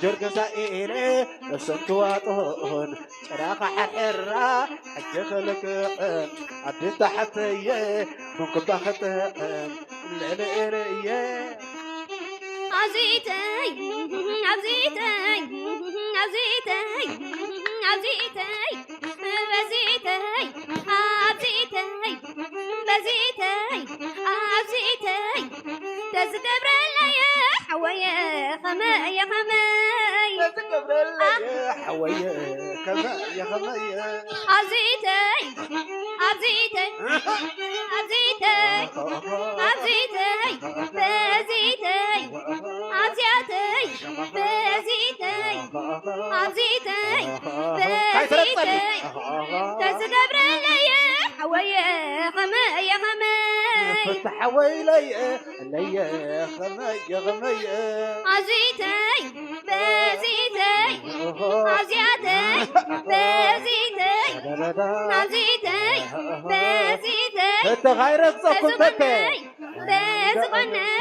ጀርገሳ ኢለ እሰንትዋጦን ጭራኻ ሓርሕራ ሕጂ ክልክዕን ኣዲ ታሕተየ መንኩባ ክጥዕም ልዕሊ እየ ኣዚተይ ኣዚተይ ኣዚተይ ኣዚተይ በዚተይ ኣዚተይ በዚተይ ኣዚተይ ተዝገብረለየ ሓወየ ኸመየ ኸመይ ተዝገብረለየ ሓወየ ኸመየ ኸመየ ኣዚተይ ኣዚተይ ኣዚተይ ኣዚተይ በዚተይ ኣዚያተይ በዚተይ ኣዚተይ በዚተይ ተዝገብረለየ ሓወየ ኸመየ ኸመይ ፍትሓወይ ለየ ለየ ኸመየ ኸመየ ኣዚተይ በዚተይ ኣዚያተይ በዚተይ ኣዚተይ በዚተይ ተተኻይረግፀኩም ተተ ተዝኾነይ ተዝኾነይ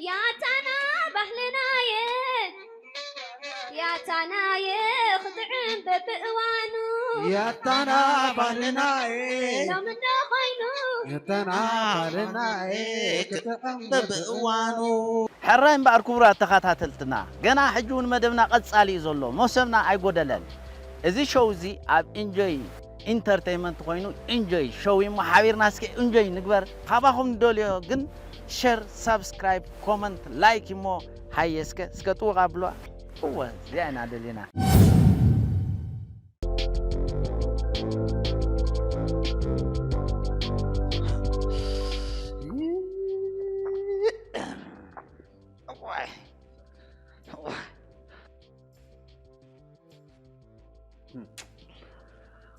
ያታና ባህልናየ ያታናየ ክጥዕም በብእዋኑ ያታና ባህልናየ ሎምዶ ኮይኑ ያታና ባህልናየ ክጥዕም በብእዋኑ ሕራይ እምበኣር ክቡራት ተኸታተልትና፣ ገና ሕጂ እውን መደብና ቀጻሊ እዩ ዘሎ፣ መውሰብና ኣይጎደለን። እዚ ሾው እዚ ኣብ ኢንጆይ ኢንተርቴይንመንት ኮይኑ ኢንጆይ ሾው እሞ ሓቢርና እስኪ ኢንጆይ ንግበር። ካባኹም ንደልዮ ግን ሸር፣ ሳብስክራይብ፣ ኮመንት፣ ላይክ እሞ ሃየ እስከ እስከ ጥውቕ ኣብሉዋ። እወ እዚኣ ኢና ደሊና።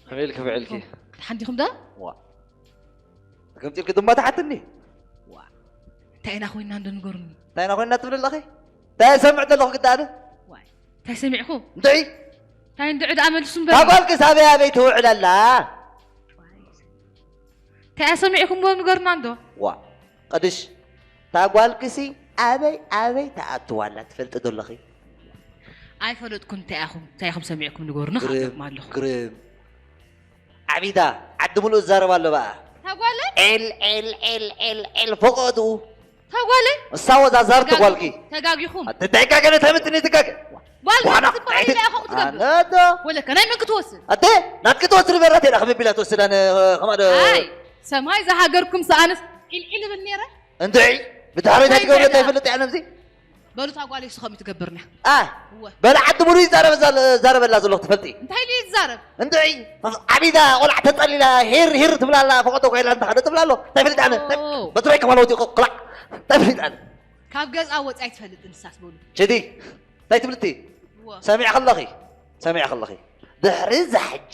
ከመይ ኢልኪ ውዒልኪ? ደሓን ዲኹም ዶ? ዋ። ከምፂ ኢልኪ ድማ ትሓትኒ? ዋ። እንታይ ኢና ኮይንና እንዶ ንገሩኒ? እንታይ ኢና ኮይንና ትብሊ ኣለኺ? እንታይ ሰምዕ ዘለኹ ግዳ ኣነ? ዋይ። እንታይ ሰሚዕኹ? እንድዒ። እንታይ እንድዒ ደኣ መልሱ እምበር። እታ ጓልኪ ሳበይ ኣበይ ትውዕል ኣላ? ዋይ። እንታይ ሰሚዕኹምዎ ንገሩና እንዶ? ዋ። ቅድሽ፣ እታ ጓልክሲ ኣበይ ኣበይ ትኣትው ኣላ ትፈልጢ ዶ ኣለኺ? ኣይፈለጥኩን። እንታይ ኢኹም እንታይ ኢኹም ሰሚዕኩም ንገሩኒ ግርም፣ ክሓተኩም ኣለኹ። ግርም። ዓቢዳ ዓዲ ሙሉእ ዝዛረብ ኣሎ በኣ። እታ ጓለይ? ዒል ዒል ዒል ዒል ዒል ፎቆ እትኡ። እታ ጓለይ? እሳ ወዛዛርቲ ተጋጊ-፣ ጓልኪ። ተጋጊኹም። ኣቲ እንታይ ጋገ ነታ ምትኒ ትጋገ? ጓል ዋና ክትበሃል ኢላ ኢኹም ትገብር። ኣነ ዶ? ወለከ ናይ መን ክትወስድ? ኣቲ ናትኪ ትወስድ በራት ኢላ ክብቢላ ትወስድ ኣነ ከማዶ። ኣይ፣ ሰማይ ዝሃገርኩም ሰኣነስ ዒልዒል እብል ነይረ። እንድዒ፣ ብድሕሪ እንታይ እንታይ ትገብሪ ገዛ? ዘይፈልጥ እያ ነብዚ? በሉ፣ እታ ጓለይ ንሱ ከምኡ ትገብርና። ኣ፣ እወ። በላ ዓዲ ሙሉእ ይዛረብ-፣ ዛረበላ ዘለኹ ትፈልጢ? እንታይ ኢሉ ይዛረብ? እንድዒ፣ ዓቢዳ ቆልዓ ተጸሊላ፣ ሂር፣ ሂር ትብላላ፣ ፈቐዶ ኮይላ እንተ ሓደ ትብላሎ። እንታይ ፈልጥ ኣነ? ኦ። በትረይ ከማል ወዲቑ፣ ቆላዕ። እንታይ ፈልጥ ኣነ? ካብ ገዝኣ ወጺኣ ኣይትፈልጥን ንሳስ በሉ። ችዲ፣ እንታይ ትብልቲ? እወ። ሰሚዕ ከለኺ፣ ሰሚዕ ከለኺ። ድሕሪ እዛ ሕጂ፣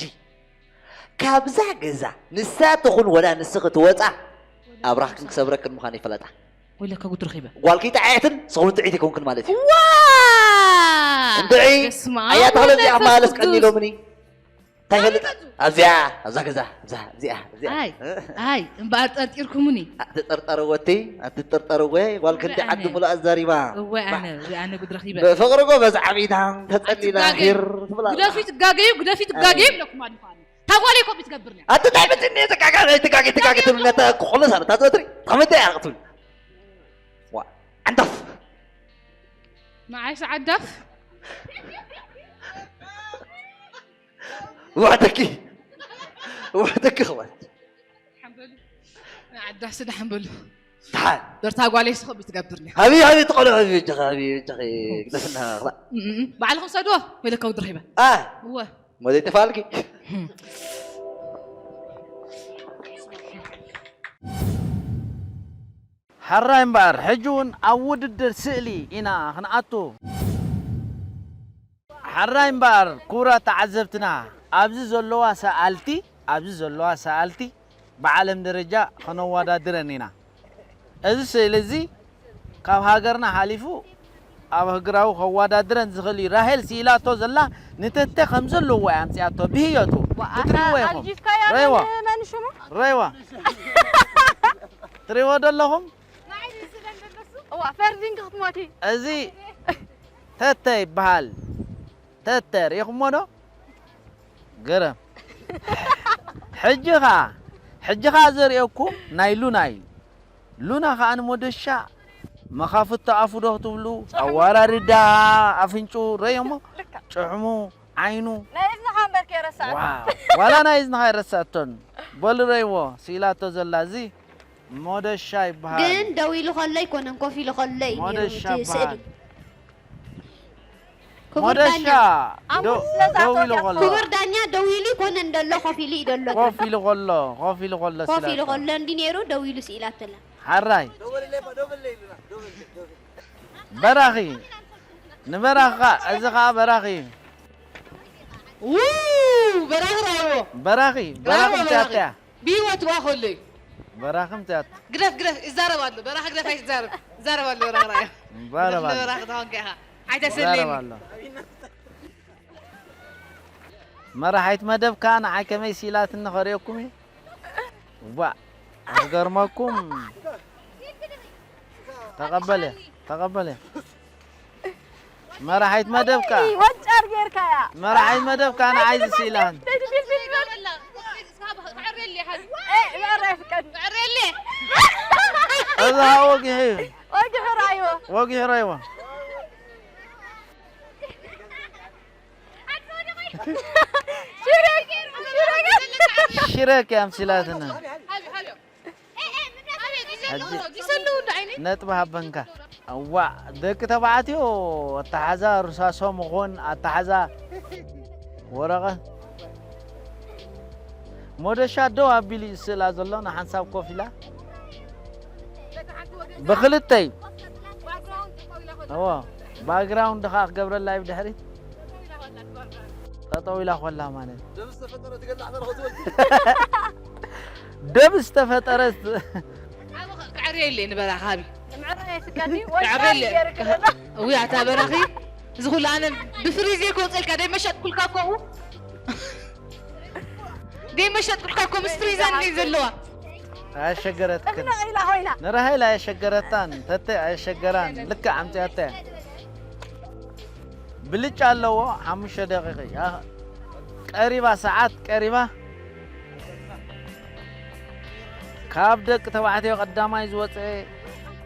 ካብዛ ገዛ ንሳ ትኹን ወላ ንስኺ ትወጻ፣ ኣብራኽክን ክሰብረክን ምዃኑ ይፈለጣ። ወይለካ ጉድ ረኺበ። ጓልኪ ጥዕያትን ሰኹም ጥዒት ይኮንክን ማለት እዩ። ዋ! እንድዒ፣ በስመ ኣብ ኣያ ተኽለ ወመንፈስ እዚኣ ማለስ ቅዱስ። ቀኒሎምኒ። እንታይ ይፈልጥ? ኣበይ መጹ? ኣብዚኣ፣ ኣብዛ ገዛ፣ ኣብዛ፣ ኣብዚኣ፣ ኣብዚኣ። ኣይ፣ ኣይ፣ እምበኣር ጠርጢርኩምኒ። ኣትጠርጠርዎ እቲ፣ ኣትጠርጠርዎ፣ ጓል ክንዲ እወ፣ ዓዲ ኣነ። ሙሉእ ኣዛሪባ። እወ፣ ኣነ፣ እወ፣ ኣነ ጉድ ረኺበ። ብፍቕሪ ጎበዝ ዓቢዳም ተጸሊላ ኣይትጋገዩ። ሂር ትብላ። ግደፊ ትጋገዩ፣ ግደፊ ትጋገዩ ኣይ። ይብለኩም ኣለኹ ኣነ። እታ ጓለይ ኮፒ ትገብር እያ። ኣቲ እንታይ ብትኒ ትጋገ፣ ትጋገ፣ ትጋገ ትብል ነታ ኩሉ ሰዓት እታ ትበትሪ። ተመንተ እያ ክትብል። ዋ፣ ዓንዳፍ። መዓሽ ዓዳፍ። ውዕተኪ። ውዕተኪ ክበል። ሓንበሉ። ዓዳስ ደሓን በሉ። ደሓን። ደርታ ጓለይ ስኹም ትገብርኒ። ሃቢ፣ ሃቢ፣ ትቆልዑ፣ ሃቢ፣ እጅኺ፣ ሃቢ፣ እጅኺ፣ ግደፍና፣ ኽላ። እም፣ እም፣ ባዕልኹም ሰድዎ፣ ወይ ለካ ውድር ሂበ። ኣ። እወ። ሞዘይ ጠፋልኪ። ሕራይ እምበኣር፣ ሕጂ እውን ኣብ ውድድር ስእሊ ኢና ክንኣቱ። ሕራይ እምበኣር፣ ክቡራት ተዓዘብትና፣ ኣብዚ ዘለዋ ሰኣልቲ፣ ኣብዚ ዘለዋ ሰኣልቲ ብዓለም ደረጃ ከነወዳድረን ኢና። እዚ ስእሊ እዚ ካብ ሃገርና ሓሊፉ ኣብ ኣህጉራዊ ከወዳድረን ዝኽእል እዩ። ራሄል ስኢላቶ ዘላ ንተተ ከም ዘለዎ እያ ኣምጺኣቶ ብህየቱ። ዋ፣ ክትርእይዎ ኣታ ኢኹም። ኣልጊስካያ ረይዋ። መን፣ መን ሽሙ? ረይዋ። ትሪእዎ ዶ ኣለኹም? እዋ ፈርዲን ክትሞቲ እዚ ተተ ይበሃል። ተተ ርኢኹሞ ዶ? ገረም። ሕጂ ኸዓ ሕጂ ኸዓ ዘርእየኩም ናይ ሉና እዩ። ሉና ኸዓ ንሞደሻ መኻፍቶ ኣፉ ዶ ክትብሉ ኣዋራርዳ ኣፍንጩ ረእዮሞ ጭሕሙ ዓይኑ ናይ እዝንኻ እምበር ከይረሳዕ ዋው ዋላ ናይ እዝንኻ ይረሳእቶን በሉ ረእይዎ ስኢላቶ ዘላ እዚ ሞደሻ ይበሃል ግን ደው ኢሉ ከሎ ኣይኮነን ኮፍ ኢሉ ከሎ እዩ ነይሩ ሞደሻ እቲ ስእሊ ይበሃል ክቡር ሞደሻ ዳኛ ዶ- ደው ኢሉ ከሎ ክቡር ዳኛ ደው ኢሉ ይኮነን ደሎ ኮፍ ኢሉ እዩ ደሎ ኮፍ ኢሉ ከሎ ኮፍ ኢሉ ከሎ ኮፍ ኢሉ ስኢላቶ ከሎ እንዲ ነይሩ ደው ኢሉ ስኢላቶ ኣላ ሓራይ በራኺ ንበራኺ ኸዓ እዚ ኸዓ በራኺ እዩ ውው በራኺ ራይዎ በራኺ በራኺ ራይዎ ምፅያት እያ ብህይወት ዋ ከሎ እዩ በራኺ ምፅያት ግደፍ ግደፍ ይዛረብ ኣሎ በራኺ ግደፍ ኣይትዛረብ ይዛረብ ኣሎ በራኺ ራዮ ይዛረብ ኣሎ በራኺ ተኾንካ ኢኻ ይዛረብ ኣይተስልኒ ኣሎ መራሒት መደብ ከዓ ንዓይ ከመይ ስኢላትኒ ከርእየኩም እዩ ዋ ክገርመኩም ተቐበለ ተቐበለ መራሒት መደብ ከዓ ወጫር ጌርካያ መራሒት መደብ ከዓ ንዓይ ዝስኢላን እዛ ወጊሑ እዩ ወጊሑ ራይዎ ወጊሑ ረይዎ ሽረክ እያ ምሲላትና ነጥቢ ሃበንካ እዋ ደቂ ተባዕትዮ ኣተሓዛ ርሳሶ ምኾን ኣተሓዛ ወረቐ ሞደሻ ደው ኣቢሉ እዩ ስእላ ዘሎ ንሓንሳብ ኮፍ ኢላ ብክልተ እዩ እዎ ባክግራውንድ ከዓ ክገብረላ እዩ ብድሕሪት ጠጠው ኢላ ኮላ ማለት ደብ ዝተፈጠረት ክዕርየ ኢለ ንበራኻቢ ምዕራይ ስጋዲ ክዕርየ ኢለ እውይ ኣታ በራኺ እዚ ኩሉ ኣነ ብፍሪዝ እየ ክወፀልካ ደይ መሸጥኩልካ ከምኡ ደይ መሸጥኩልካ ከምኡ ምስ ፍሪዛ እንደ ዘለዋ ኣየሸገረትክን ኢላ ኮይና ንራሄል ኣየሸገረታን ተተ ኣየሸገራን ልክዕ ኣምፅያታ እያ ብልጫ ኣለዎ ሓሙሽተ ደቂቂ ቀሪባ ሰዓት ቀሪባ ካብ ደቂ ተባዕትዮ ቀዳማይ ዝወፀ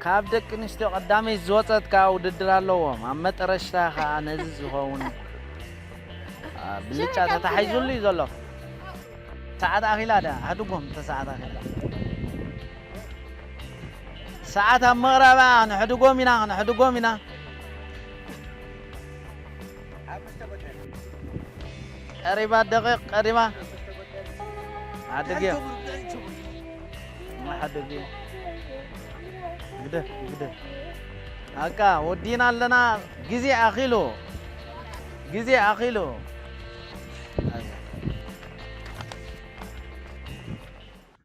ካብ ደቂ ኣንስትዮ ቀዳመይ ዝወፀት ከዓ ውድድር ኣለዎም ኣብ መጠረሽታ ከዓ ነዚ ዝኸውን ብልጫ ተታሒዙሉ እዩ ዘሎ ሰዓት ኣኺላ ዳ ኣድጎም ተሰዓት ኣኺላ ሰዓት ኣብ ምቕራባ ክንሕድጎም ኢና ክንሕድጎም ኢና ቀሪባ ደቂቕ ቀሪባ ሓድግዮ ሓድግዮ ግደፍ ግደፍ ኣቃ ወዲና ኣለና ግዜ ኣኺሉ ግዜ ኣኺሉ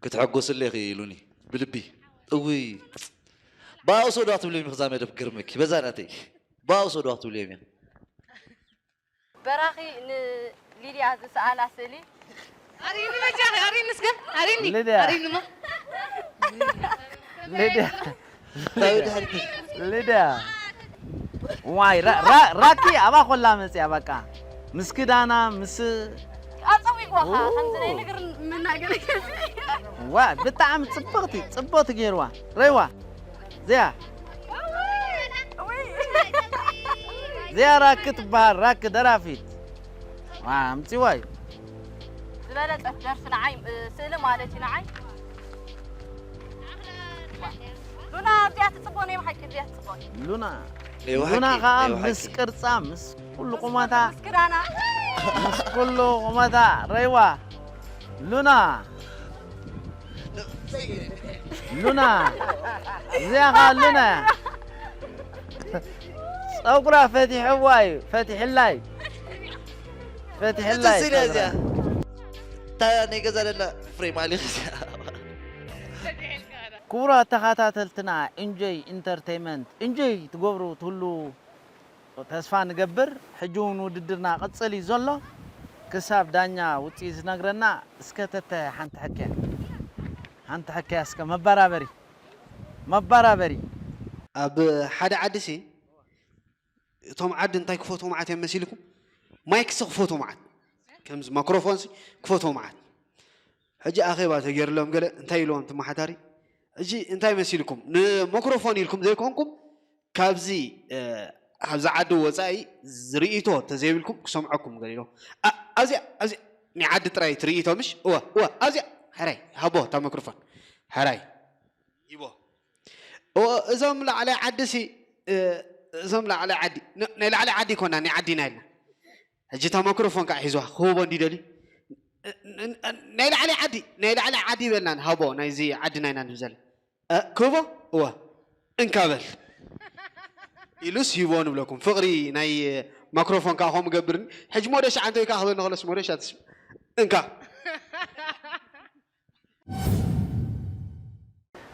ክትሐጎስለ ኢኺ ኢሉኒ ብልቢ እውይ ባእሶ ዶ ክትብልዮም ኢኺ እዛ መደብ ክገርመኪ በዛ ናተይ ባእሶ ዶ ክትብልዮም ኢኺ በራኺ ንሊድያ ዝሰኣላ ስእሊ ኣሪኒ በጃኺ ኣሪኒ እስከ ኣሪኒ ሊድያ። ኣሪኒ ማ ሊድያ ታዊ ድሕሪት ሊድያ ዋይ ራ- ራ- ራኪ ኣባ ኮላ መፅያ በቃ ምስ ክዳና ምስ ኣፀዊዕዋኻ ከምዚ ናይ ነገር መናገሪ ዋ ብጣዕሚ ፅብቕቲ ፅብቕቲ ገይርዋ ረይዋ እዚኣ እዚኣ ራኪ ትበሃል ራኪ ደራፊት ዋ ኣምፅዋ እዩ ዝበለፀት ደርፊ ንዓይ እ፣ ስእሊ ማለት እዩ ንዓይ ሉና እዚኣ ትፅቦ ናይ ብሓቂ እዚኣ ትፅቦ ሉና ናይ ብሓቂ፣ ሉና ከዓ ናይ ብሓቂ። ምስ ቅርፃ ምስ ኩሉ ቁመታ ምስ ክዳና ምስ ኩሉ ቁመታ ረይዋ ሉና ሉና እዚኣ ከዓ ሉና እያ ፀጉራ ፈቲሕዋ እዩ ፈቲሕላ እዩ ፈቲሕላ እዩ እዚኣ እዚኣ ፀጉራ። እታ ናይ ገዛ ደላ ፍሬም ኣሊኽ እዚኣ ክቡራት ተኸታተልትና ኢንጆይ ኢንተርቴይመንት ኢንጆይ ትገብሩ ትህሉ ተስፋ ንገብር ሕጂ እውን ውድድርና ቅፅል እዩ ዘሎ ክሳብ ዳኛ ውፅኢት ዝነግረና እስከ ተተ ሓንቲ ሕክያ ሓንቲ ሕክያ እስከ መበራበሪ መባራበሪ። ኣብ ሓደ ዓዲ ሲ እቶም ዓዲ እንታይ ክፈትዎ መዓት እዮም መሲልኩም? ማይክ ሲ ክፈትዎ መዓት፣ ከምዚ ማክሮፎን ሲ ክፈትዎ መዓት። ሕጂ ኣኼባ ተገይርሎም ገለ እንታይ ኢልዎም ትመሓታሪ? ሕጂ እንታይ መሲልኩም ንማክሮፎን ኢልኩም ዘይኮንኩም ካብዚ ካብዚ ዓዲ ወፃኢ ዝርእቶ ተዘይብልኩም ክሰምዐኩም ገሊሎ ኣብዚኣ ኣብዚኣ ናይ ዓዲ ጥራይ ትርእቶ ምሽ እወ እወ ኣብዚኣ ሕራይ ሃቦ እታ መክሮፎን ሕራይ ይቦ እወ እዞም ላዕላይ ዓዲ ሲ እዞም ላዕላይ ዓዲ ናይ ላዕላይ ዓዲ ይኮና ናይ ዓዲና ኢልና ሕጂ እታ መክሮፎን ከዓ ሒዝዋ ክህቦ እንዲ ደልዩ ናይ ላዕሊ ዓዲ ናይ ላዕሊ ዓዲ ይበልና ንሃቦ ናይዚ ዓዲ ናይና ንብል ዘለና ክህቦ እወ እንካ በል ኢሉስ ሂቦ ንብለኩም ፍቕሪ ናይ ማክሮፎን ከዓ ከምኡ ገብርኒ ሕጂ ሞደሻ ዓንተይ ከዓ ክበኒ ከለስ ሞደሻ ትስም እንካ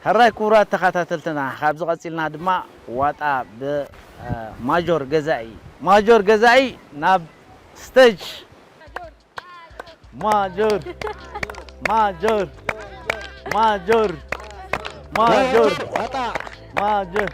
ሕራይ ክቡራት ተኸታተልትና ካብዚ ቀፂልና ድማ ዋጣ ብማጆር ገዛኢ ማጆር ገዛኢ ናብ ስተጅ ማጆር ማጆር ማጆር ማጆር ዋጣ ማጆር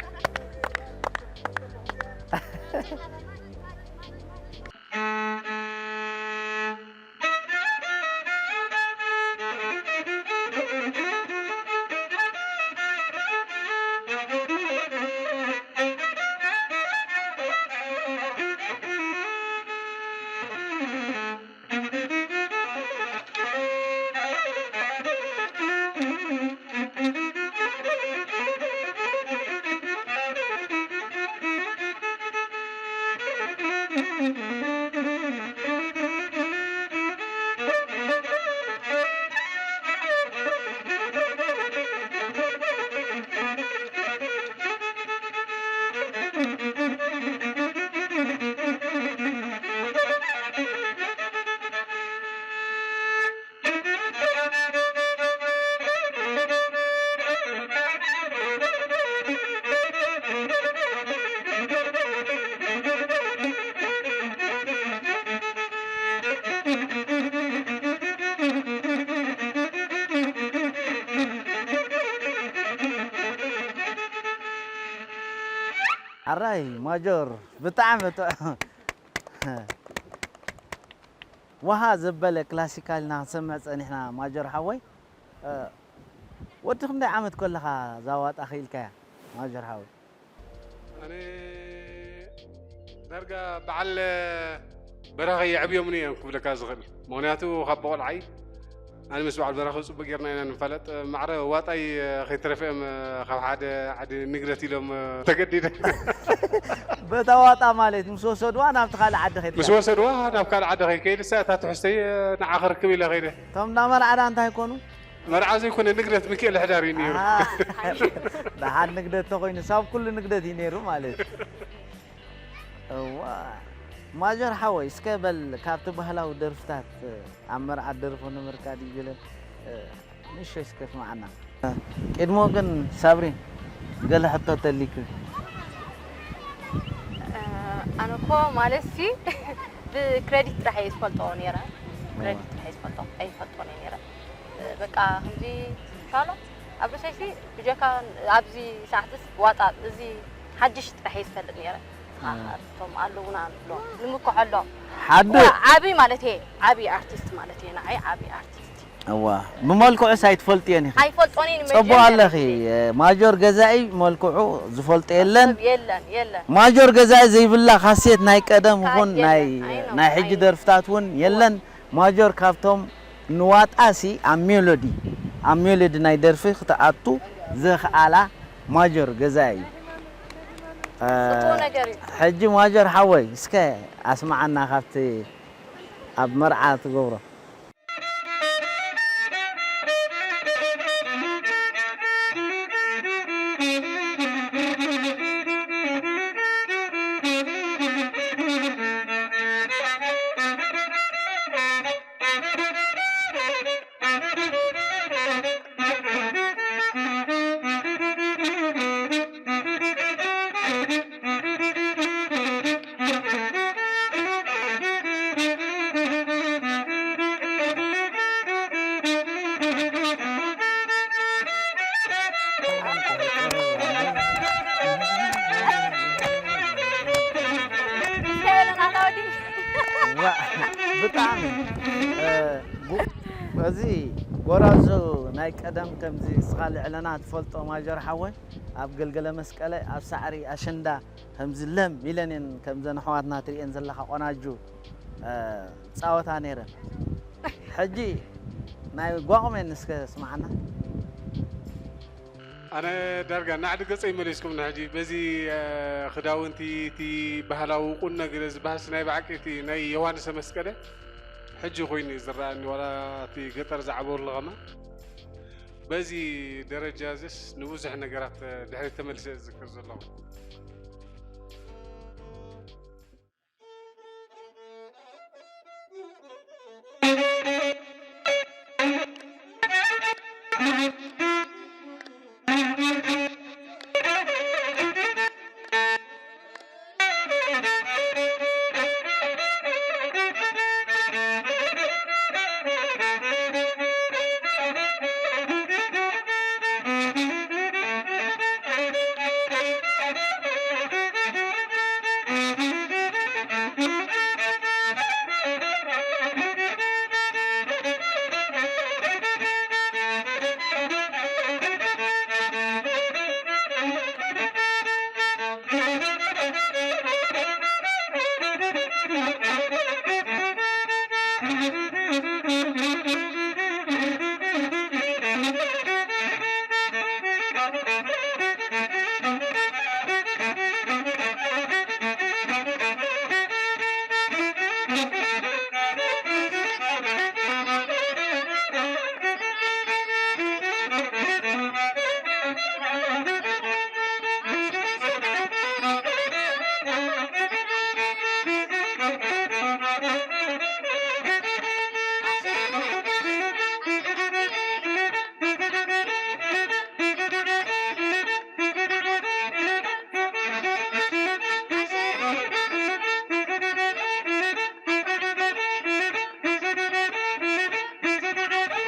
ኣራይ ማጆር ብጣዕሚ ጥዑም ወሃ ዘበለ ክላሲካል ኢና ክንሰምዕ ፀኒሕና ማጆር ሓወይ። ወዲ ክንደይ ዓመት ከለኻ ዛዋጣ ክኢልካያ ማጆር ሓወይ? ኣነ ዳርጋ በዓል በራኺ የዕብዮምኒ እዮም ክብለካ ዝኽእል። ምኽንያቱ ካብ ብቆልዓይ ኣነ ምስ በዓል በራኺ ፅቡቅ ጌርና ኢና ንፋለጥ። ማዕረ ዋጣይ ከይተረፈ እዮም ካብ ሓደ ዓዲ ንግደት ኢሎም ተገዲደ። በታ ዋጣ ማለት ምስ ወሰድዋ ናብቲ ካልእ ዓዲ ከይድካ? ምስ ወሰድዋ ናብ ካልእ ዓዲ ከይከይድሳ እታ ትሕዝተይ ንዓ ክርክብ ኢለ ከይደ። እቶም እንዳ መርዓዳ እንታይ ኮኑ? መርዓ ዘይኮነ ንግደት ሚኪኤል ሕዳር እዩ ነይሩ። ኣሃ። ደሓን ንግደት ተኾይኑ ሳብ ኩሉ ንግደት እዩ ነይሩ ማለት እዩ። እዋ ማጆር ሓወይ እስከ በል ካብቲ ባህላዊ ደርፍታት ኣብ መርዓ ደርፎ ነበርካ ድዩ ገለ ንእሽተይ እስከ ስምዓና። ቅድሞ ግን ሳብሪ ገለ ሕቶ ተሊኩ። ኣነ እኮ ማለት ሲ ብክሬዲት ጥራሕ እየ ዝፈልጦ ነይረ። ክሬዲት ጥራሕ እየ ዝፈልጦ ኣይፈልጦን እየ ነይረ። በቃ ከምዚ ሻሎ ኣብ ርእሰይሲ ብጀካ ኣብዚ ሰዓትስ ዋጣ እዚ ሓድሽ ጥራሕ እየ ዝፈልጥ ነይረ። እቶም ኣለውና ንብሎ ንምክሐሎም ሓዱ ዓብይ ማለት እየ ዓብይ ኣርቲስት ማለት እየ ንዓይ ዓብይ ኣርቲስት እዋ ብመልክዑስ ኣይትፈልጥዮን ኢኺ ኣይፈልጦን እየ ንመጀመርያ ጽቡቕ ኣለኺ ጊዜ። ማጆር ገዛኢ መልክዑ ዝፈልጦ የለን ሰብ የለን የለን ማጆር ገዛኢ ዘይብላ ካሴት ናይ ቀደም ይኹን የለን። ናይ ኣይ ነው፣ ናይ ሕጂ ኣይ ነው። ደርፍታት እውን የለን ማጆር ካብቶም ንዋጣሲ ኣብ ሜሎዲ ኣብ ሜሎዲ ናይ ደርፊ ክትኣቱ ዘኽኣላ ማጆር ገዛኢ እዩ። እ፣ ጽቡቕ ነገር እዩ። ሕጂ ማጆር ሓወይ እስከ ኣስምዓና ካብቲ ኣብ መርዓ ትገብሮ። ብጣዕሚ እ፣ ጉ- እዚ ጎራዙ ናይ ቀደም ከምዚ እስኻ ልዕለና ትፈልጦ ማጀር ሓወይ ኣብ ገልገለ መስቀለ ኣብ ሳዕሪ ኣሸንዳ ከምዚ ለም ኢለን እየን ከምዘን ኣሕዋትና ትርእየን ዘለኻ ቆናጁ እ፣ ፃወታ ነይረን። ሕጂ ናይ ጓቑሜን እስከ ስምዓና። ኣነ ዳርጋ ናዕዲ ገጸይ መሊስኩምና። ሕጂ በዚ እ፣ ክዳውንቲ እቲ ባህላዊ ቁኖ ገለ ዝበሃልሲ ናይ ብሓቂ እቲ ናይ ዮሃንሰ መስቀለ ሕጂ ኮይኑ እዩ ዝረኣኒ፣ ዋላ እቲ ገጠር ዝዓበሉ ከማ በዚ ደረጃ እዚስ ንብዙሕ ነገራት ድሕሪት ተመሊሰ እየ ዝዝክር ዘለኹ።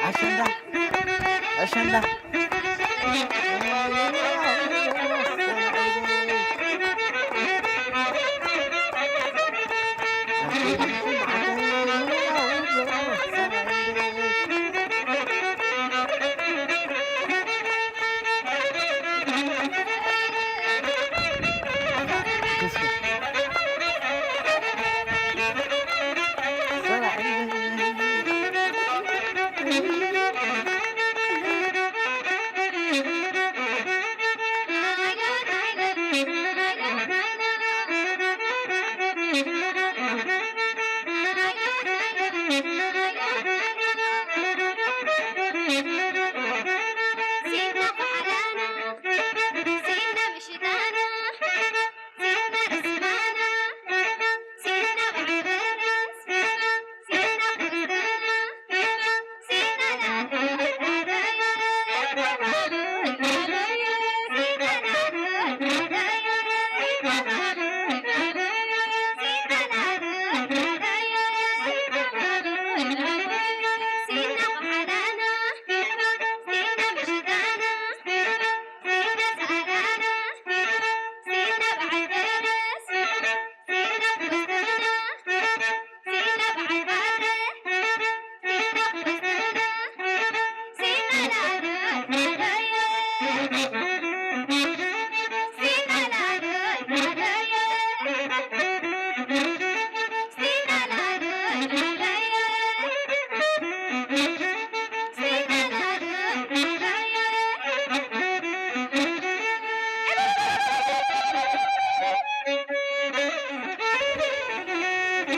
ኣሸንዳ ኣሸንዳ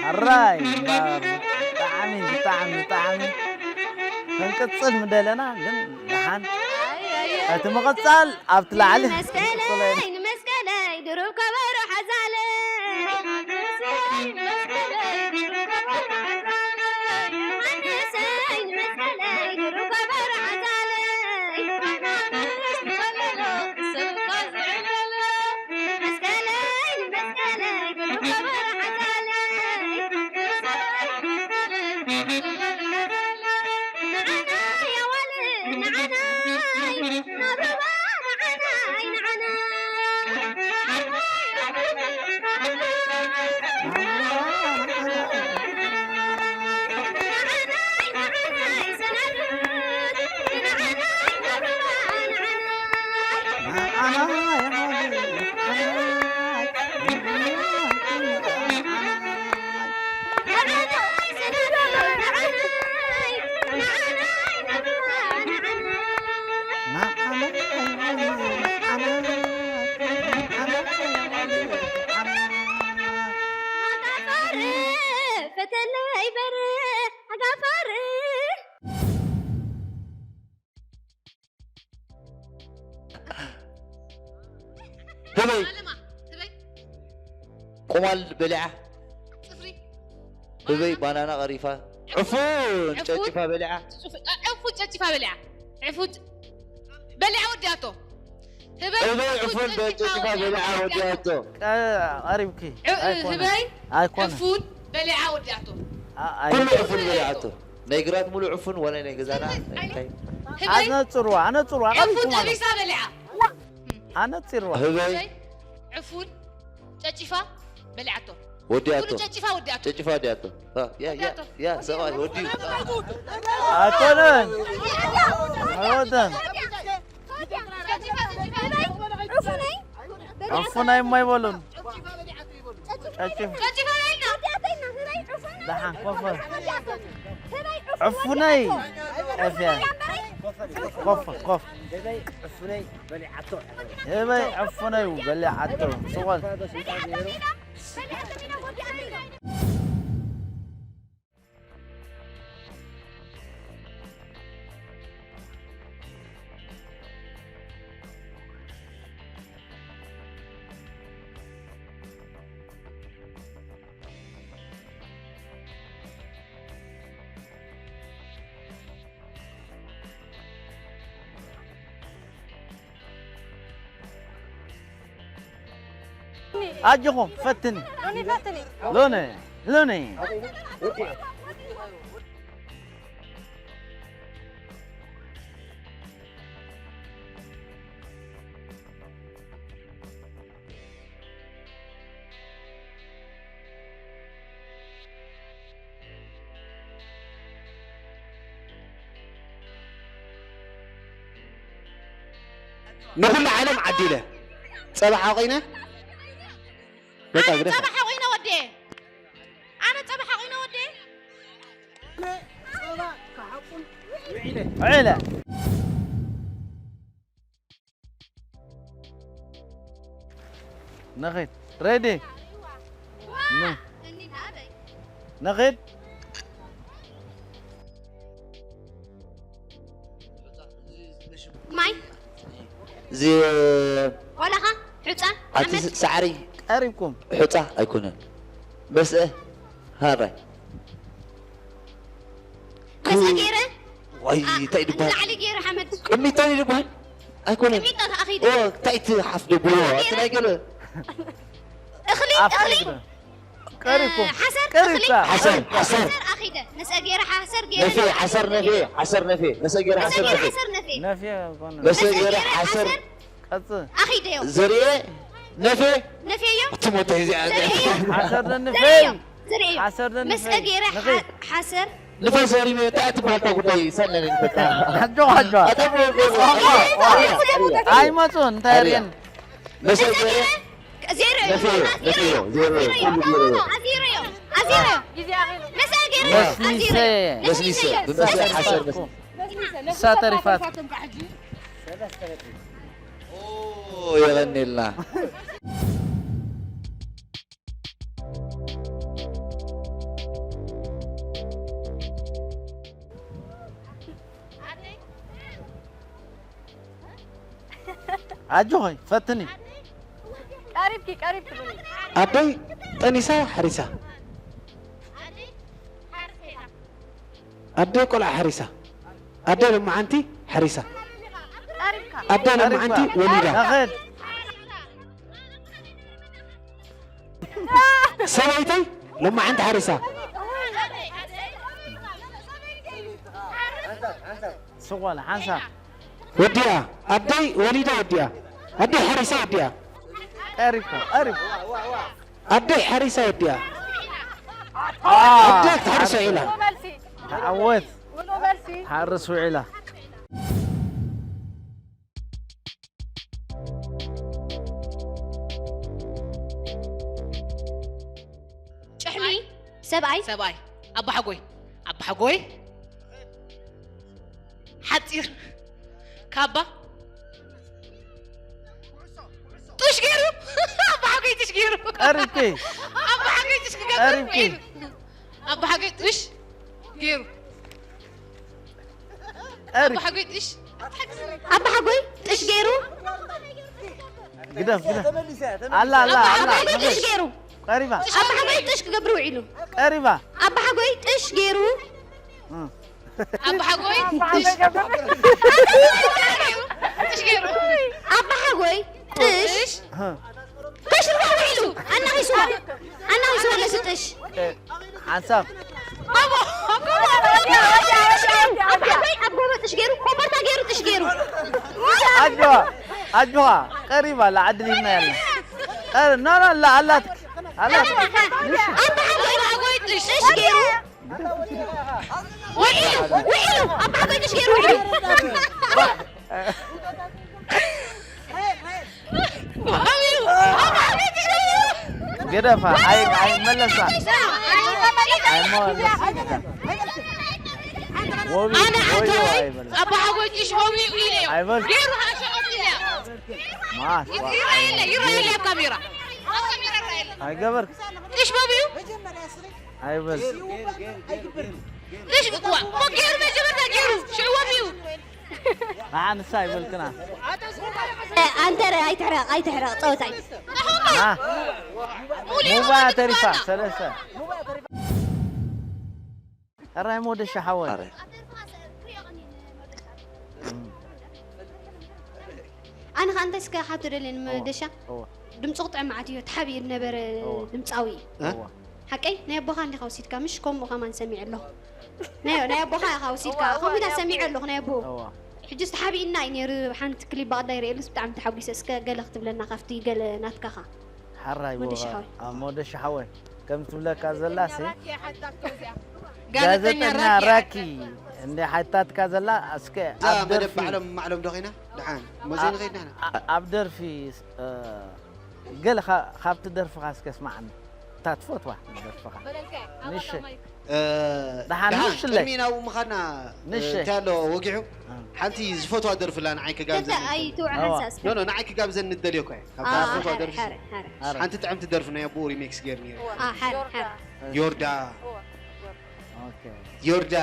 ሕራይ እምበር ብጣዕሚ ብጣዕሚ ብጣዕሚ ክንቅፅል ምደለና ግን ደሓን እቲ ምቕፃል ኣብቲ ላዕሊ መስቀለይ ንመስቀለይ ድሩብ ከበሮ ሓዛለይ ፈተለይ በረ ኣጋፋር ህበይ ቁማል በሊዓ። ህበይ ባናና ቀሪፋ። ዕፉን ጨጭፋ በሊዓ። ዕፉን ጨጭፋ በሊዓ። ዕፉን በሊዓ ወዲኣቶ። ህበይ ዕፉን ጨጭፋ በሊዓ ወዲኣቶ። ቀሪብኪ። ህበይ ዕፉን በሊዓ ወዲኣቶ። ኩሉ ዕፉን በሊዓቶ። ናይ ግራት ሙሉ ዕፉን ዋላ ናይ ገዛና እንታይ? ኣነጽርዋ ኣነጽርዋ ቀሪብኩም ኣሎ። ጠቢሳ በሊዓ። ኣነጺርዋ። ህበይ ዕፉን ጨጪፋ በሊዓቶ። ወዲኣቶ። ኩሉ ጨጪፋ ወዲኣቶ። ጨጪፋ ወዲኣቶ። ያ ያ ያ ሰብኣይ ወዲኡ። ኣይኮነን። ኣይወደን። ዕፉን ኣይማይበሉን። ጨጭፍ ደሓን ኮፈ ዕፉነይ ጠፍያ ኮፍ ኮፍ ህበይ ዕፉነይ በሊዓቶ ስቆል ኣጆኹም ፈትኒ ሎነ ሎነ ንኹሉ ዓለም ዓዲለ ጸባ ሓቒነ በቃ ግደፋ። ጸባ ሓቒነ ወዴ ኣነ ጸባ ሓቒነ ወዴ ውዒለ ንኺድ ሬዲ ንኺድ ማይ እዚ ዋላኻ ሑፃ ኣቲ ሓመድ ሳዕሪ ቀሪብኩም ሑፃ ኣይኮነን በስአ ሃራይ በስአ ገይረ ዋይ እንታይ ድባል ንላዕሊ ገይረ ሓመድ ቅሚታ ይድባል ኣይኮነን ቅሚታ ተኣኺደ እንታይ እቲ ሓፍ ድብሎ እቲ ናይ ገለ እኽሊ እኽሊ ቀሪብኩም ቀሪብካ ሓሰር ሓሰር ኣኺደ መስአ ገይረ ሓሰር ገይረ ነፌ ሓሰር ነፌ ሓሰር ነፌ መስአ ገይረ ሓሰር ነፌ ሓሰር ነፌ ነፌ መስአ ገይረ ሓሰር ቀጽ ኣኺደዮ ዘርኤ ነፌ ነፌዮ ትሞተ እዚኣ ሓሰር ነፌ ዘርኤዮ መስአ ገይረ ሓሰር ንፋስ ዘሪመ እንታይ ትበሃል እታ ጉዳይ ሰነን ንፈታ ሓጆ ሓጆ ኣይመፁን እንታይ ርእየን መሰገረ መስኒሰ ንሳ ተሪፋት የቐኒልና ኣጆኺ ፈትኒ ቀሪብኪ ቀሪብኪ ብሉይ ኣደይ ጠኒሳ ሓሪሳ ኣደይ ቆልዓ ሓሪሳ ኣደይ ለማዓንቲ ሓሪሳ ቀሪብካ ኣደይ ለማዓንቲ ወሊዳ ንኽድ ሰበይተይ ሎማዓንቲ ሓሪሳ ስቆል ሓንሳብ ወዲኣ ኣደይ ወሊዳ ወዲኣ ኣደይ ሓሪሳ ወዲኣ ቀሪብካ ቀሪብ ኣደይ ሓሪሳ ወዲኣ ኣደይ ክትሓርስ ውዒላ ተዓወት ሓርስ ውዒላ ሰብኣይ። ሰብኣይ። ኣባሓጎይ። ኣባሓጎይ። ሓፂር። ካባ። ጡሽ ገይሩ። ኣባሓጎይ ጡሽ ገይሩ። ቀሪብኪ። ኣባሓጎይ ጡሽ ክገብር ቀሪብኪ። ውዒሉ። ኣባሓጎይ ጡሽ ገይሩ። ቀሪብ ኣባሓጎይ ጡሽ። ኣባሓጎይ ጥሽ ገይሩ። ግደፍ ግደፍ። ኣላ ኣላ ኣላ። ኣባሓጎይ ጥሽ ገይሩ። ቀሪባ ኣባሓጎይ ጥሽ ክገብር ውዒሉ። ቀሪባ። ኣባሓጎይ ጥሽ ገይሩ። ኣባሓጎይ ጥሽ። ጥሽ ገይሩ። ኣባሓጎይ ጥሽ ከሽልዋ ውዒሉ። ኣናኺስዋ ኣናኺስዋ ነዚ ጥሽ። ሓንሳብ ኣባሓጎይ ኣብ ጎቦ ጥሽ ገይሩ ኮበርታ ገይሩ ጥሽ ገይሩ። ኣጆዋ ኣጆዋ። ቀሪባ ኣላ ዓድል ይና ያለ። ቀሪ ኖ ኖ ኣላ ኣላት ኣላት። ኣባሓጎይ ጥሽ። ጥሽ ገይሩ ውዒሉ ውዒሉ ኣባሓጎይ ጥሽ ገይሩ ውዒሉ። ግደፋ። ኣይ ኣይ መለሳ። ኣይ መለሳ። ወቢ ኣነ ወዮ ዓጋይ ኣይበል። ኣባሓጎይ ጥሽ ወቢኡ ኢለዮ። ኣይበል። ገይሩ ሃሸ ኢለዮ። ማስ ይረኣየለ ይረኣየለ ኣብ ካሜራ። ኣብ ካሜራ ይረኣየለ። ኣይገበርክ። ጥሽ ወቢኡ። ኣይበል። ጥሽ ዋ እኮ ገይሩ መጀመርታ ገይሩ ሽዑ ወቢኡ። ንዓ ንሳ ኣይበልክና። ኣንተ ኣይትሕረቕ ኣይትሕረቕ ጸወታይ። ና ሙባ ተሪፋ ሰለስተ። ሕራይ ሞደሻ ሓወይ። ኣነ ከ ኣንተ እስከ ሓቶ ደልየ ንመደሻ እወ ድምፁ ክጥዕም መዓት እዩ ተሓቢኡ ዝነበረ እወ። ድምፃዊ እዩ። እወ ሓቀይ ናይ ኣቦኻ እንዲኻ ወሲድካ ምሽ ከምኡ ከማን ሰሚዐ ኣለኹ። ናይ ናይ ኣቦኻ ኢኻ ወሲድካ ከምኡ ኢላ ሰሚዐ ኣለኹ ናይ ኣቦኡ። እወ ሕጅስ ተሓቢእና እዩ ነይሩ። ሓንቲ ክሊፕ ብቐዳይ ርእየሉስ ብጣዕሚ ተሓጒሰ። እስከ ገለ ክትብለና ካብቲ ገለ ናትካኻ። ሓራይ ሞደሻ ጎባ- ሓወይ። ኣብ ሞደሻ ሓወይ ከም ትብለካ ዘላሲ ጋዜጠኛ ጋዜጠኛ ራኪ ራኪ እንደ ሓታትካ ዘላ እስከ እዛ ኣብ መደብ ደርፊ ባዕሎም ማዕሎም ዶ ኸይና ደሓን መዘይ ንኸይድ ንሕና ኣ- ኣብ ደርፊ እ፣ ገለ ካ- ካብቲ ደርፍኻ እስከ ስማዓኒ እታ ትፈትዋ ደርፍኻ ንሽ እ፣ ደሓን ደሓን ንሽለይ። ቅድሚ ናብኡ ምኻድና እ፣ ንሽ እንታይ ኣሎ ወጊሑ ሓንቲ ዝፈትዋ ደርፍላ ንዓይ ክጋብዘኒ ኣይትውዕ እዋ። ሓንሳ እስከ ኖ ኖ ንዓይ ክጋብዘኒ ደልዮ እኮ እየ ካብታ አ፣ ዝፈትዋ ሓረ ደርፊ ሓረ ሓረ ኣረ፣ ሓንቲ ጥዕምቲ ደርፊ ናይ ኣቦኡ ሪሜክስ ገይሩ ነይሩ አ፣ ሓረ ሓረ ዮርዳ ኦኬ። ዮርዳ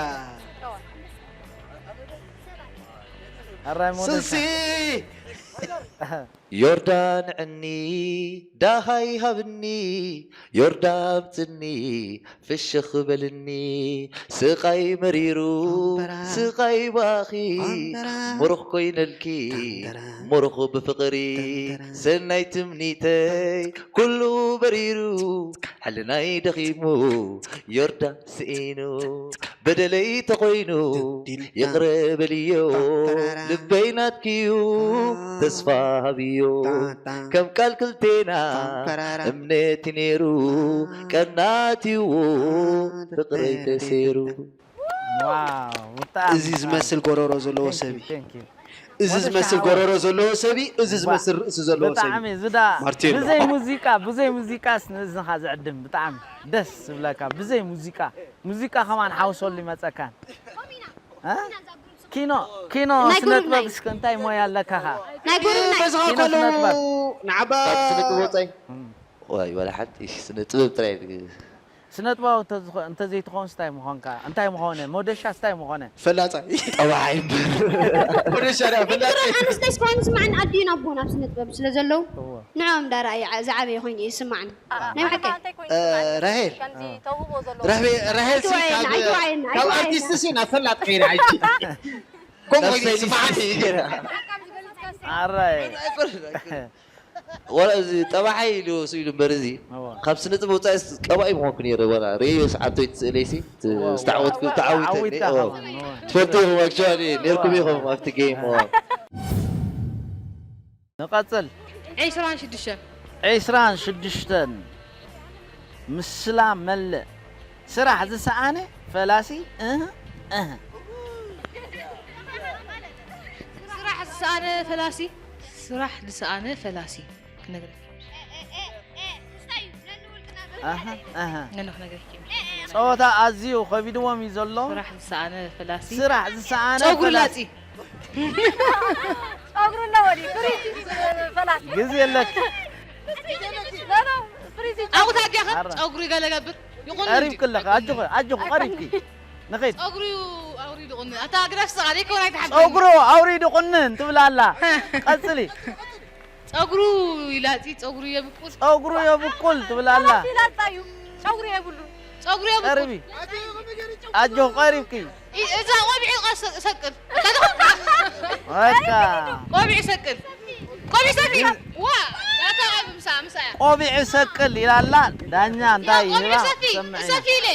ኣራይ ሞደሻ ስልሲ ዮርዳ ንዕኒ ዳሃይ ሃብኒ ዮርዳ ኣምፅኒ ፍሽኽ በልኒ ስቓይ መሪሩ ስቓይ ባኺ ሙሩኽ ኮይነልኪ ሙሩኽ ብፍቕሪ ሰናይ ትምኒተይ ኩሉ በሪሩ ሕልናይ ደኺሙ ዮርዳ ስኢኑ በደለይ ተኾይኑ ይቕረ በልዮ ልበይ ናትኪዩ ተስፋ ሃብዮ ከም ቃል ክልቴና እምነት ነይሩ ቀናትዎ ፍቕረይ ተሰይሩ ዋው ብጣዕሚ እዚ ዝመስል ጎረሮ ዘለዎ ሰብ እዩ። Thank you. እዚ ዝመስል ጎረሮ ዘለዎ ሰብ እዩ። እዚ ዝመስል ርእሲ ዘለዎ ሰብ ብጣዕሚ እዩ። ዝዳ ማርቴሎ። ብዘይ ሙዚቃ ብዘይ ሙዚቃ ንእዝንኻ ዝዕድም ብጣዕሚ ደስ ዝብለካ ብዘይ ሙዚቃ ሙዚቃ ከማን ሓውሰሉ ይመፀካን እ? ኪኖ ኪኖ ናይ ስነ ጉሩብ ናይ- ጥበብ እስከ እንታይ ሞያ ኣለካ ኸ? ናይ ጉሩብ ናይ በዝኻ ኪኖ ከለዉ ስነ ጥበብ። ንዓባ ካብ ስነ ጥበብ ወፃኢ ዋይ ዋላ ሓንቲ እሺ ስነ ጥበብ ጥራይ ድግ- ስነ ጥበባዊ እንተዝኾ- እንተዘይትኾንስ እንታይ ምኾንካ እንታይ ምኾነ ሞደሻስ እንታይ ምኾነ ፈላፃ ጠባዓይ ወደ ሸራ ፈላፃ ኣነስታይ ስፋን ስማዕን ኣዲኡ ናብ ናብ ስነ ጥበብ ስለ ዘለዉ እወ። ንዕኦም ዳርኣየ ዝዓበየ ኮይኑ እዩ ዝስማዕኒ ናይ ብሓቂ ራሄል ከምዚ ተውህቦ ዘለዎ ራሄል ሲ ኣይተዋየና፣ ካብ- ኣይተዋየና፣ ካብ ኣይተዋየና። ኣርቲስት ሲ ናብ ፈላጥ ከይድ ዓይቺ ከምኡ ኮይኑ ይስማዓኒ ኣራይ ወላ እዚ ጠባሓይ ኢሉ ወሱ ኢሉ እምበር እዚ እወ። ካብ ስነ ጥበብ ወፃኢ ቀባኢ ምኾንኩ ነይረ ወላ ሬዮ ሰዓብቶይ ትስእለይሲ እወ፣ እወ። ዝተዓወትኩ ተዓዊተ ዓዊትካ እወ። ኸማን፣ እወ። ትፈልጡ ኢኹም ኣክቹዋሊ ነርኩም ኢኹም ኣብቲ ጌም እወ። ንቐፅል ዒስራን ሽዱሽተን ዒስራን ሽዱሽተን ምስላ መልእ ስራሕ ዝሰኣነ ፈላሲ እህ እህ ስራሕ ዝሰኣነ ፈላሲ ስራሕ ዝሰኣነ ፈላሲ ክነግረኪ ኣህ እህ ነነ ክነግረኪ ጸወታ ኣዝዩ ከቢድዎም እዩ ዘሎ። ስራሕ ዝሰኣነ ፈላሲ። ስራሕ ዝሰኣነ ጸጉሪ ፈላሲ። ላጺ። ጸጉሩ ኣለዎ ድዩ? ፍሪዝ ፈላሲ። ግዜ የለክ። ኖ፣ ኖ፣ ፍሪዝ እዩ። ኣብኡ ታዲያ ኸ ኣረ። ጸጉሪ ገለ ገብር። ይቑንን ቀሪብክ ኣለኺ። ኣጆኺ፣ ኣጆኺ፣ ቀሪብኪ። ንኸይድ። ጸጉሪ ኣውሪዱ ቁንን። ኣታ ግዳፍ ስኻ ዘይኮናይ ተሓግዙ። ጸጉሩ ኣውሪዱ ቁንን ትብል ኣላ። ቀጽሊ። ጸጉሩ ይላጺ፣ ጸጉሩ የብቁል። ጸጉሩ የብቁል ትብል ኣላ። ራሱ ይላጻ እዩ። ጸጉሩ የብሉ። ጸጉሩ የብቁል። ቀርቢ። ኣጆ ቀሪብኪ። ኢ-፣ እዛ ቆቢዕ ቀስ-፣ ሰቅል። በቃ። ቆቢዕ ሰቅል። ቆቢዕ ሰፊ። ዋ፣ ዳታ ምሳ፣ ምሳ እያ። ቆቢዕ ሰቅል ኢላላ። ዳኛ እንታይ ቆቢዕ ይህባ? ሰፊ፣ ሰምዕና። ሰፊ ኢለ።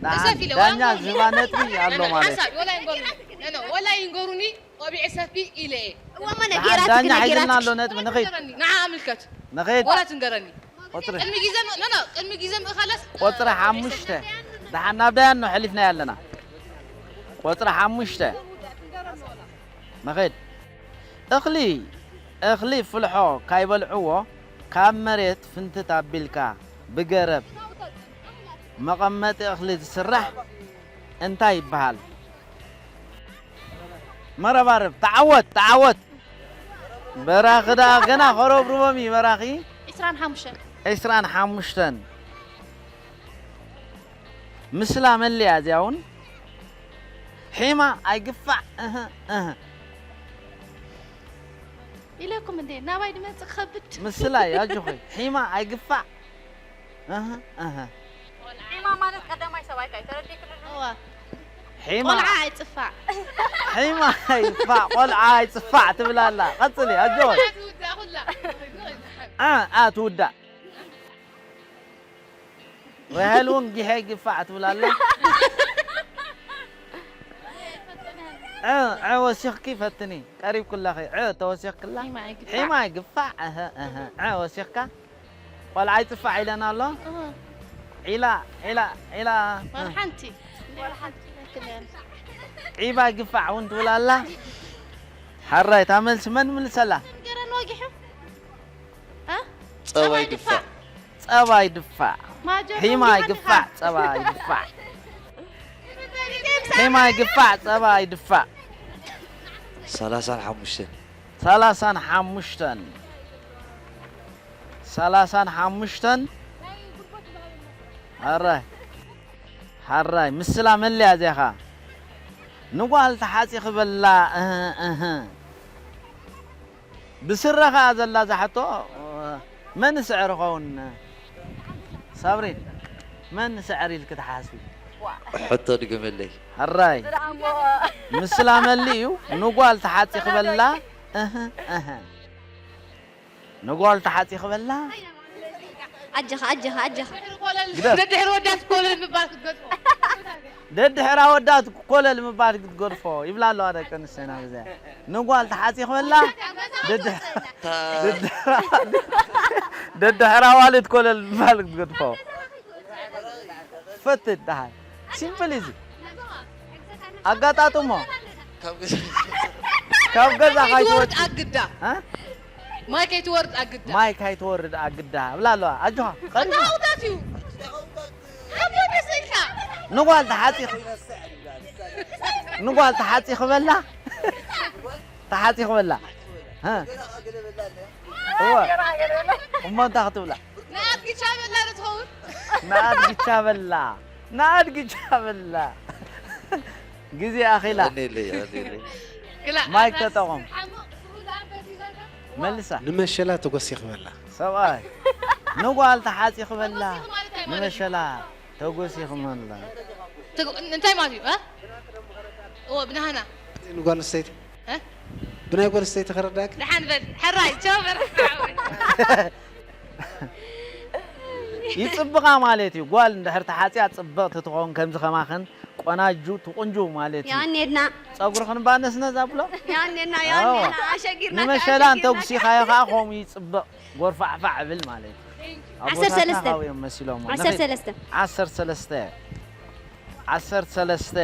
ዳ-፣ ሰፊ ኢለ። ዳኛ ወላ ዝህባ ነጥቢ ኣሎ ማለት። ሓሳብ፣ ወላ ይንገሩኒ። ኖ፣ ኖ፣ ወላ ይንገሩኒ። ቆቢዕ ሰፊ ኢለ እየ። እዋማ ደሓን ነጌራትኪ፣ ዳኛ ሒዝልና ነጌራትኪ። ኣሎ ነጥቢ፣ ንኸይድ። ንዓ ኣምልከት። ንኸይድ። ወላ ትንገረኒ። ቆጽሪ። ቅድሚ ግዜ ም-፣ ኖ፣ ኖ፣ ቅድሚ ግዜ ምእኻላስ ቆጽሪ ሓሙሽተ። ደሓን ናብ ዳያኖ ሓሊፍናዮ ኣለና። ቆጽሪ ሓሙሽተ። ንኸይድ። እኽሊ፣ እኽሊ ፍልሖ ካይበልዕዎ ካብ መሬት ፍንትት ኣቢልካ ብገረብ መቐመጢ እኽሊ ዝስራሕ እንታይ ይበሃል? መረባረብ። ተዓወት፣ ተዓወት። በራኺ ደኣ ገና ከረብርቦም እዩ በራኺ። ዒስራን ሓሙሽተን። ዒስራን ሓሙሽተን። ምስላ መለያ እዚኣ እውን። ሒማ ኣይግፋዕ፣ እህ፣ እህ። ኢለኩም እንዴ፣ ናባይ ድመጽእ ክኸብድ። ምስላ እዩ፣ ኣጆኺ። ሒማ ኣይግፋዕ። እህ፣ እህ። ሒማ ማለት ቀዳማይ ሰብኣይካ እዩ፣ ተረዲእክኒ? እዋ። ሒማ። ቆልዓ ኣይጽፋዕ። ሒማ ኣይግፋዕ፣ ቆልዓ ኣይጽፋዕ ትብል ኣላ። ቀጽሊ፣ ኣጆኺ። እ፣ እ፣ ትውዳእ። ራሄል እውን ጊሐ ይግፋዕ ትብል ኣላ። ዐ፣ ዐ ወሲኽኪ ፈትኒ። ቀሪብኩላኺ። ዐ ተወሲኽክላ። ሒማ ይግፋዕ። ሒማ ይግፋዕ። እህ፣ እህ። ዐ ወሲኽካ። ቆልዓ ይጽፋዕ ኢለና ኣሎ። እህ። ዒላ፣ ዒላ፣ ዒላ። ዋላ ሓንቲ። ዋላ ሓንቲ። ዒባ ይግፋዕ እውን ትብል ኣላ። ሓራይ፣ እታ መልሲ መን ምልሰላ? ገረን ወጊሑ። እ? ጸባይ ጸባይ ድፋዕ። ድፋዕ። ጸባይ ድፋዕ። ማጆ ሒማ ዶንጊ ይግፋዕ፣ ጸባይ ድፋዕ። ሒማ ይግፋዕ፣ ጸባይ ድፋዕ። ሰላሳን ሓሙሽተን። ሰላሳን ሓሙሽተን። ሰላሳን ሓሙሽተን። ኣረ። ሓራይ፣ ምስላ መለያ እዚኣ ኸኣ። ንጓል ተሓጺኺ በላ፣ እህ፣ እህ። ብስረ ኸኣ ዘላ እዛ ሕቶ፣ መን ስዕር ኸውን? ሳብሪን፣ መን ስዕር ኢልኪ ትሓስቢ? ሕቶ ድገመለይ። ሕራይ። ምስላ መሊ እዩ፣ ንጓል ተሓጺኺ በላ፣ እህ፣ እህ። ንጓል ተሓጺኺ በላ። ኣጀኻ፣ ኣጀኻ፣ ኣጀኻ። ግደፍ። ደድሕሪ ወዳት ኮለል ምባል ክትገድፎ። ደድሕራ ወዳት ኮለል ምባል ክትገድፎ ይብላ ኣለዋ ደቂ ኣንስትዮና ግዜ። ንጓል ተሓጺኺ በላ። ደድሕ-፣ ደድሕራ፣ ደድሕራ ዋልት ኮለል ምባል ክትገድፎ። ፈትት ደሓን። ሲምፕል ኢዚ። ኣጋጣጥሞ። ካብ ገዛ ካብ ገዛ ማይ ከይትወርድ ከይትወጽእ። ኣግዳ። እ? ማይ ከይትወርድ ኣግዳ። ማይ ከይትወርድ ኣግዳ። ብላ ኣለዋ። ኣጆኻ። ቀሪብና። ኣውዳት እዩ። ካብ ወደ ስልካ። ንጓል ተሓጺኽ-፣ ንጓል ተሓጺኺ በላ። ተሓጺኺ በላ። እ? እወ። እሞ እንታይ ክትብላ? ንኣድጊ ቻበላ ዶ ትኸውን? ንኣድጊ ቻበላ። ንኣድጊ ቻበላ። ግዜ ኣኺላ። ኣኔለይ፣ ኣኔለይ። ግላ ማይክ ኣታስ ተጠቐም። ሓሙቕ ዝኹሉ ኣንፈት ይዘርጋ። መልሳ። ንመሸላ ተጎሲኺ በላ። ሰብኣይ። ንጓል ተሓጺኺ በላ። ተጎሲኺ ማለት እንታይ ማለት እዩ? ንመሸላ ተጎሲኺ በላ። ተጎ-፣ እንታይ ማለት እዩ? እ? እዎ፣ ብናህና። ንጓል ኣንስተይቲ። እ? ብናይ ጓል ኣንስተይቲ ክርዳእኪ? ደሓን በል። ሕራይ፣ ቻው በል። ይጽብቓ ማለት እዩ። ጓል እንድሕር ተሓጽያ ጽብቕቲ ትኸውን፣ ከምዚ ከማኽን ቆናጁ ትቑንጁ ማለት እዩ። የቐንየልና። ጸጉርኽን ባነስነስ ኣብሎ? የቐንየልና፣ ኣዎ። የቐንየልና። ኣሸጊርና፣ ንመሸላን ኣሸጊርና። ተጉሲኻዮ ኸኣ ከምኡ ይጽብቕ። ጎርፋዕፋዕ እብል ማለት እዩ። ዓሰርተ ሰለስተ። ኣቦታትና ካብኡ እዮም መሲሎሞ። ዓሰርተ ሰለስተ። ንኸይድ። ዓሰርተ ሰለስተ። ዓሰርተ ሰለስተ።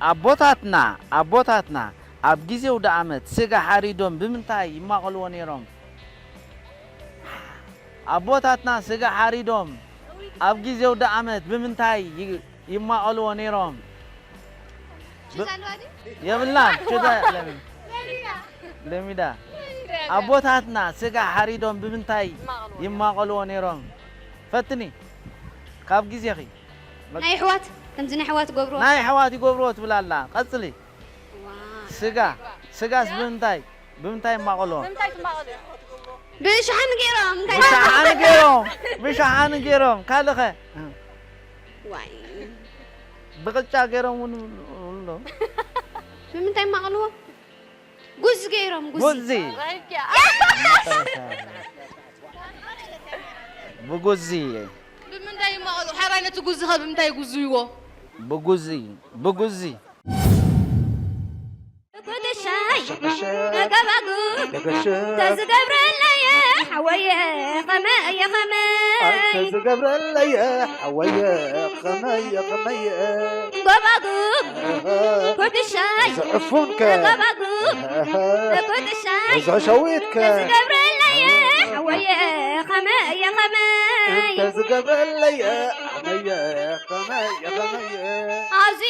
ኣቦታትና፣ ኣቦታትና ኣብ ግዜ ኣውደኣመት ስጋ ሓሪዶም ብምንታይ ይማቐልዎ ነይሮም? ኣቦታትና ስጋ ሓሪዶም ኣብ ግዜ ኣውደኣመት ብምንታይ ይ- ይማቐልዎ ነይሮም? የብላን። ሽዛ ለምን? ለሚዳ። ኣቦታትና ስጋ ሓሪዶም ብምንታይ ይማቐልዎ ነይሮም? ፈትኒ። ካብ ግዜኺ። ናይ ኣሕዋት፣ ከምዚ ናይ ኣሕዋት ገብርዎ። ናይ ኣሕዋት ይገብርዎ ትብል ኣላ። ቀጽሊ። ዋ። ስጋ፣ ስጋስ ብምንታይ፣ ብምንታይ ይማቐልዎ? ብምንታይ ትማቐሉ? ብሸሓኒ ገይሮም፣ እንታይ? ብሸሓኒ ገይሮም፣ ብሸሓኒ ገይሮም። ካልኸ? ዋይ። ብቕጫ ገይሮም እውን ኣሎ። ብምንታይ ይማቐልዎ? ጉዚ ገይሮም፣ ጉዚ። ጉዚ። ብጉዚ። ብምንታይ ይማቐሉ? ሓራይ ነቲ ጉዚ ኸ ብምንታይ ይጉዝይዎ? ብጉዚ፣ ብጉዚ። ኩትሻይ፣ ገባጉ፣ ተዝገብረለየ፣ ሓወየ፣ ኸመየ፣ ኸመይ። ተዝገብረለየ፣ ሓወየ፣ ኸመየ፣ ኸመየ። ገባጉ፣ ኩትሻይ፣ ዝዕፉንከ። ገባጉ፣ ኩትሻይ፣ ዝሸዊትከ። ተዝገብረለየ፣ ሓወየ፣ ኸመየ፣ ኸመይ። ተዝገብረለየ፣ ሓወየ፣ ኸመየ፣ ኸመየ። ኣብዚ